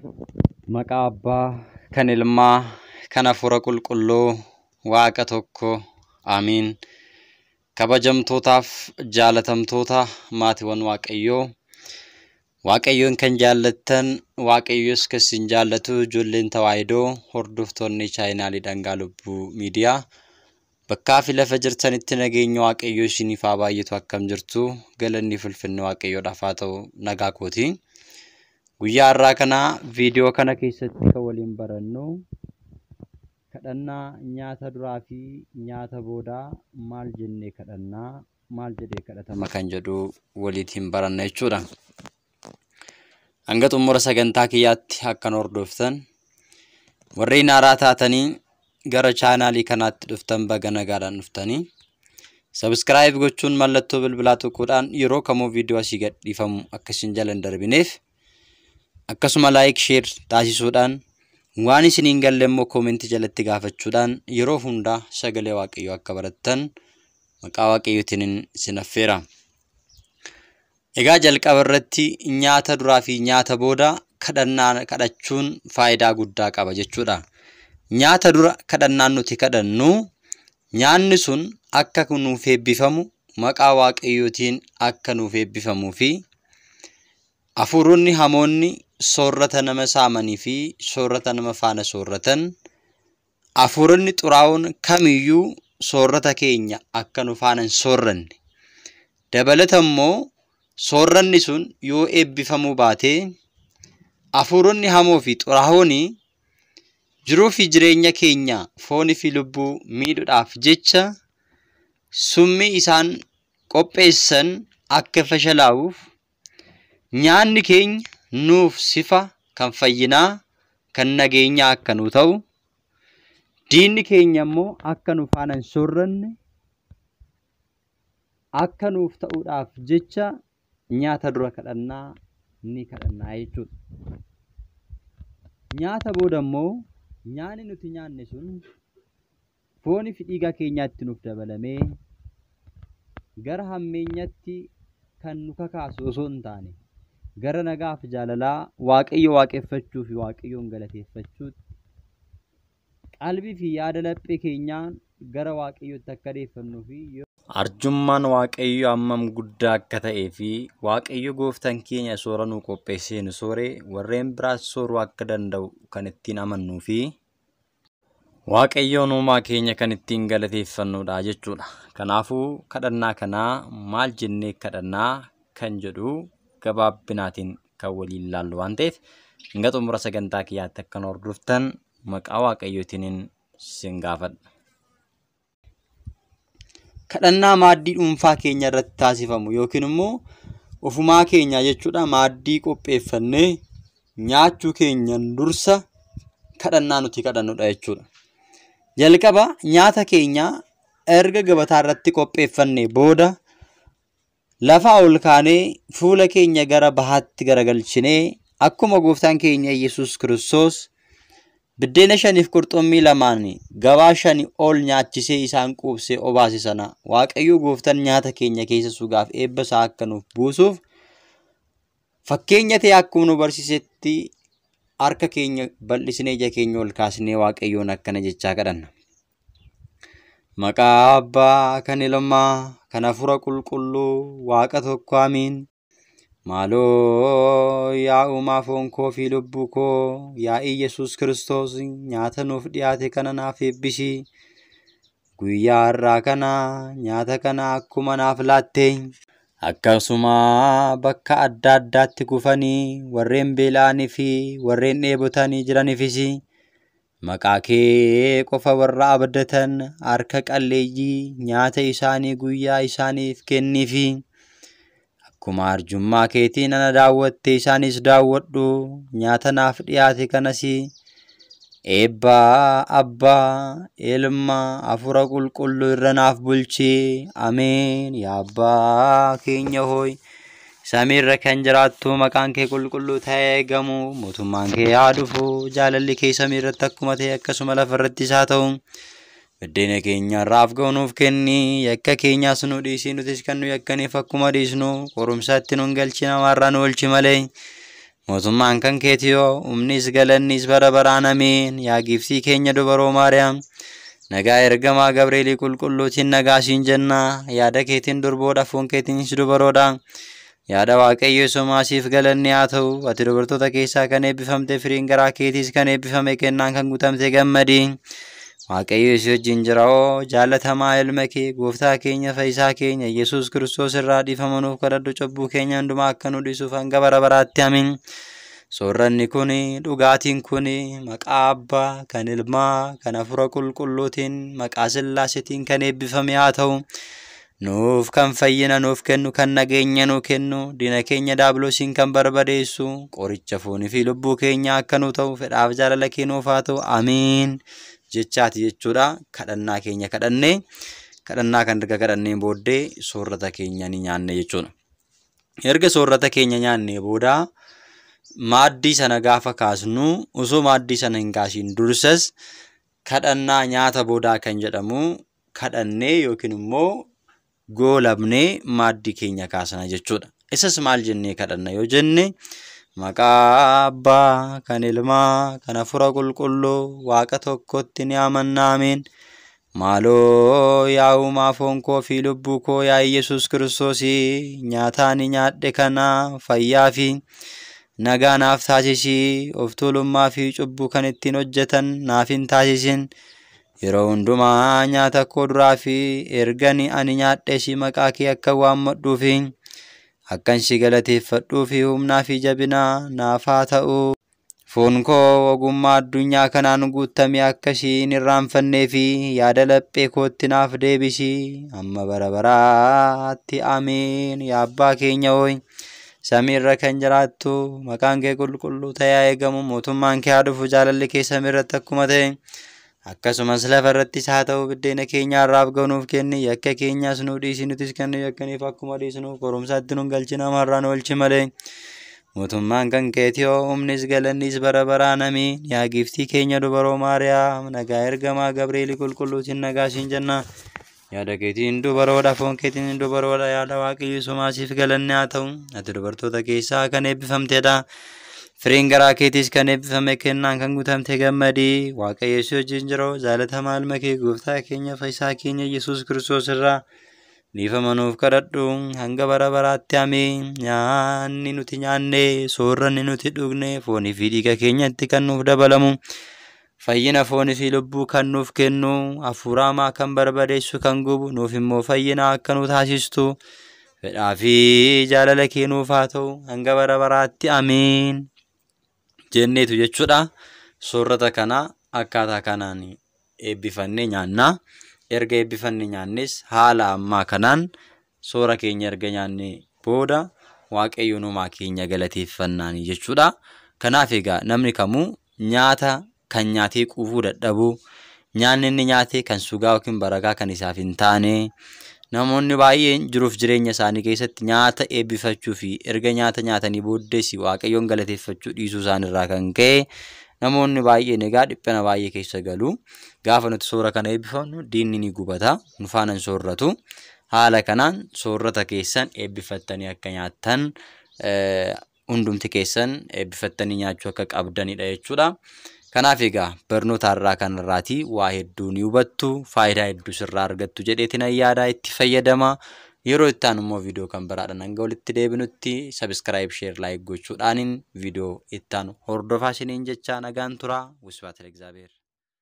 Maqaa Abbaa, kan Ilmaa, kan Hafuura Qulqulluu, Waaqa tokko, Amiin. Kabajamtootaaf jaalatamtoota maatiiwwan Waaqayyoo, Waaqayyoon kan jaallattan, Waaqayyos kan isin jaallatu, ijoolleen Tawaahidoo, hordoftoonni chaayinaalii Dhangaa Lubbuu Miidiyaa, bakkaa fi lafa jirtanitti nageenya Waaqayyoo isiniif haa baay'atu. Akkam jirtu? Galanni fulfinni Waaqayyoodhaaf haa ta'u, nagaa kooti. Guyyaa har'aa kana viidiyoo kana keessatti kan waliin barannu kadhannaa nyaata duraa fi nyaata boodaa maal jennee kadhannaa, maal jedhee kadhatama kan jedhu waliitiin baranna jechuudha. Hanga xumura sagantaa kiyyaatti akkan hordoftan, warreen haaraa taatanii gara chaanaalii kanaatti dhuftan baga nagaadhaan dhuftanii subscribe gochuun mallattoo bilbilaa tuquudhaan yeroo kamuu viidiyoo asii gadhiifamu akka isin jala hin darbineef, akkasuma like, share taasisuudhaan, waan isin hin galle immoo koomentii jalatti gaafachuudhaan yeroo hundaa sagalee Waaqayyoo akka barattan maqaa Waaqayyootiin isin affeera. Egaa jalqaba irratti nyaata duraa fi nyaata booda kadhannaa kadhachuun faayidaa guddaa qaba jechuudha. Nyaata dura kadhannaan nuti kadhannu nyaanni sun akka nuuf eebbifamu, maqaa Waaqayyootiin akka nuuf eebbifamuu fi hafuuronni hamoonni soorrata nama saamanii fi soorrata nama faana soorratan, hafuuronni xuraa'oon kamiyyuu soorrata keenya akka nu faana hin soorranne. Dabalata immoo soorranni sun yoo eebbifamuu baate hafuuronni hamoo fi xuraa'oon jiruu fi jireenya keenya foonii fi lubbuu miidhuudhaaf jecha summii isaan qopheessan akka fashalaa'uuf, nyaanni keenya nuuf sifa kan fayyinaa, kan nageenyaa akka nu ta'u, diinni keenya immoo akka nu faana hin soorranne akka nuuf ta'uudhaaf jecha nyaata dura kadhannaa ni kadhannaa jechuudha. Nyaata booda immoo nyaanni nuti nyaanne sun foonii fi dhiiga keenyaatti nuuf dabalamee gara hammeenyatti kan nu kakaasu osoo hin taane gara nagaaf jaalalaa Waaqayyo waaqeffachuu fi Waaqayyoon galateeffachuutti qalbii fi yaada laphee keenyaan gara Waaqayyootti akka deeffannuu fi arjummaan Waaqayyo hammam guddaa akka ta'ee fi Waaqayyo gooftaan keenya soora nuu qopheessee nu soore warreen biraas sooruu akka danda'u kan ittiin amannuu fi Waaqayyoon uumaa keenya kan ittiin galateeffannudha jechuudha. Kanaafuu kadhannaa kanaa maal jennee kadhannaa kan jedhu gabaabbinaatiin kan waliin ilaallu waan ta'eef hanga xumura sagantaa kiyyaatti akka nu hordoftan maqaa Waaqayyootiin isin gaafadha. Kadhannaa maaddii dhuunfaa keenya irratti taasifamu yookiin immoo ofumaa keenya jechuudha, maaddii qopheeffannee nyaachuu keenyan dursa kadhannaa nuti kadhannudha jechuudha. Jalqaba nyaata keenya erga gabataa irratti qopheeffannee booda lafaa ol kaanee fuula keenya gara bahaatti garagalchinee akkuma gooftaan keenya Yesuus Kiristoos biddeena 5 qurxummii 2 gabaa 5 ol nyaachisee isaan quubsee obaase sana Waaqayyo gooftaan nyaata keenya keessa sugaaf eebba isaa akka nuuf buusuuf fakkeenya ta'e akkuma nu barsiisetti harka keenya bal'isnee ija keenya ol kaasnee Waaqayyoon akkana jechaa kadhanna. Maqaa Abbaa, kan Ilmaa, kan Hafuura Qulqulluu, Waaqa tokko, Amiin. Maaloo yaa uumaa foon koo fi lubbuu koo, yaa Iyyasuus Kiristoos nyaata nuuf dhiyaate kana naaf eebbisi. Guyyaa har'aa kana nyaata kana akkuma naaf laatte, akkasuma bakka adda addaatti kufanii warreen beela'anii fi warreen dheebotanii jiraniifis maqaa kee qofa warra abdatan harka qalleeyyii nyaata isaanii guyyaa isaaniif kenniifi. Akkuma arjummaa keetiin ana daawwatte isaanis daawwadhu, nyaata naaf dhiyaate kanas eebba Abbaa, Ilma, Hafuura Qulqulluu irra naaf bulchi. Ameen. Yaa Abbaa keenya hooyi, samiirra kan jiraattu, maqaan kee qulqulluu ta'ee eegamu, mootummaan kee haa dhufu, jaalalli kee samiirratti akkuma ta'e akkasuma lafarrattis haa ta'u. Biddeena keenya har'aaf ga'u nuuf kenni, yakka keenyaas nu dhiisi, nutis kan nu yakkaniif akkuma dhiisnu, qorumsaatti nu hin galchin, hamaarraa nu oolchi malee. Mootummaan kan keetiyoo humnis galannis bara baraan ameen. Yaa giiftii keenya dubaroo Maariyaam, nagaa ergamaa Gabreelii qulqulluutiin nagaa siin jenna. Yaada keetiin durboodha, foon keetiinis dubaroodha. Yaada Waaqayyo isumaa siif galanni haa ta'u. Ati dubartoota keessaa kan eebbifamte, firiin garaa keetiis kan eebbifame, kennaan kan guutamte gammadi. Waaqayyo si wajjin jira oo jaalatamaa ilma kee gooftaa keenya fayyisaa keenya Yesuus Kiristoos irraa dhiifama nuuf kadhadhu, cubbuu keenya hundumaa akka nu dhiisuuf hanga bara baraatti amiin. Soorranni kun, dhugaatiin kun maqaa Abbaa, kan Ilmaa, kan Hafuura Qulqulluutiin, maqaa Sillaaseetiin kan eebbifame haa ta'u. Nuuf kan fayyina nuuf kennu, kan nageenya nuu kennu, diina keenya daabiloosiin kan barbadeessu, qoricha foonii fi lubbuu keenya akka nu ta'u fedhaaf jaalala kee nuuf haa ta'u. Amiin. Jechaati jechuudha. Kadhannaa keenya kadhannee, kadhannaa kan erga kadhanneen booddee soorata keenya ni nyaanne jechuudha. Erga soorata keenya nyaannee booda maaddii sana gaafa kaasnu, osoo maaddii sana hin kaasiin dursas kadhannaa nyaata boodaa kan jedhamu kadhannee yookiin immoo goolabnee maaddii keenya kaasna jechuudha. Isas maal jennee kadhanna yoo jenne, maqaa Abbaa, kan Ilmaa, kan Hafuura Qulqulluu, Waaqa tokkotti ni amanna ameen. Maaloo yaa uumaa foon koo fi lubbuu koo yaa Yesuus Kiristoos, nyaata ani nyaadhe kana fayyaa fi nagaa naaf taasisi. Of tuulummaa fi cubbuu kan ittiin hojjetan naaf hin taasisin. Yeroo hundumaa nyaata koo duraa fi ergani ani nyaadhes maqaa kee akka waammadhuu fi akkan si galateeffadhuu fi humnaa fi jabina naaf haa ta'u. Foon koo ogummaa addunyaa kanaan guutame akkasii hin irraanfannee fi yaada laphee kootti naaf deebisi. Amma bara baraatti ameen. Yaa Abbaa keenya hooyi, samiirra kan jiraattu, maqaan kee qulqulluu ta'ee haa eegamu. Mootummaan kee haa dhufu, jaalalli kee samiirratti akkuma ta'e akkasumas lafa irrattis haa ta'u. Biddeena keenya har'aaf nuuf kenni, yakka keenyas nu dhiisi, nutis kan nu yakkaniif akkuma dhiisnu. Qorumsaatti nu hin galchin, hamarraa nu oolchi malee. Mootummaan kan keetiyoo humnis galannis bara baraan amiin. Yaa giiftii keenya dubaroo Maariyaam, nagaa ergamaa Gabreelii qulqulluutiin nagaa siin jenna. Yaada keetiin dubaroodha, foon keetiin dubaroodha. Yaada Waaqayyo isumaa siif galanni haa ta'u. Ati dubartoota keessaa kan eebbifamtedha. Firiin garaa keetiis kan eebbifame, kennaan kan guutamte gammadi. Waaqayyo si wajjin jira, jaalatamaa ilma kee gooftaa keenya fayyisaa keenya Yesuus Kiristoos irraa dhiifama nuuf kadhadhu hanga bara baraatti ameen. Nyaanni nuti nyaanne, soorranni nuti dhugne foonii fi dhiiga keenyatti kan nuuf dabalamu, fayyina foonii fi lubbuu kan nuuf kennu, hafuura hamaa kan barbadeessu kan gubu, nuuf immoo fayyina akka nu taasistu fedhaa fi jaalala kee nuuf haa ta'u hanga bara baraatti ameen. Jenneetu jechuudha. Soorata kana akkaataa kanaan eebbifannee nyaanna. Erga eebbifannee nyaannes haala ammaa kanaan soora keenya erga nyaannee booda Waaqayyo uumaa keenya galateeffannaani jechuudha. Kanaaf egaa namni kamuu nyaata kan nyaatee quufuu dadhabuu, nyaanni inni nyaate kan sugaa yookiin barakaa kan isaaf hin taane, namoonni baay'een jiruuf jireenya isaanii keessatti nyaata eebbifachuu fi erga nyaata nyaatanii booddees Waaqayyoon galateeffachuu dhiisuu isaaniirraa kan ka'e namoonni baay'een egaa dhiphina baay'ee keessa galu. Gaafa nuti soora kana eebbifannu diinni ni gubata, nu faana hin soorratu. Haala kanaan soorata keessan eebbifattanii akka nyaattan, hundumti keessan eebbifattanii nyaachuu akka qabdanidha jechuudha. Kanaaf egaa barnoota har'aa kanarraatii waa hedduu ni hubattu, faayidaa hedduu sirraa argattu jedheetiin yaada itti fayyadama. Yeroo itti aanu immoo viidiyoo kan biraadhaan hanga walitti deebinutti subscribe, share, like gochuudhaaniin viidiyoo itti aanu hordofaa isiniin jecha nagaan tura. Wusbaat Egzaabeer.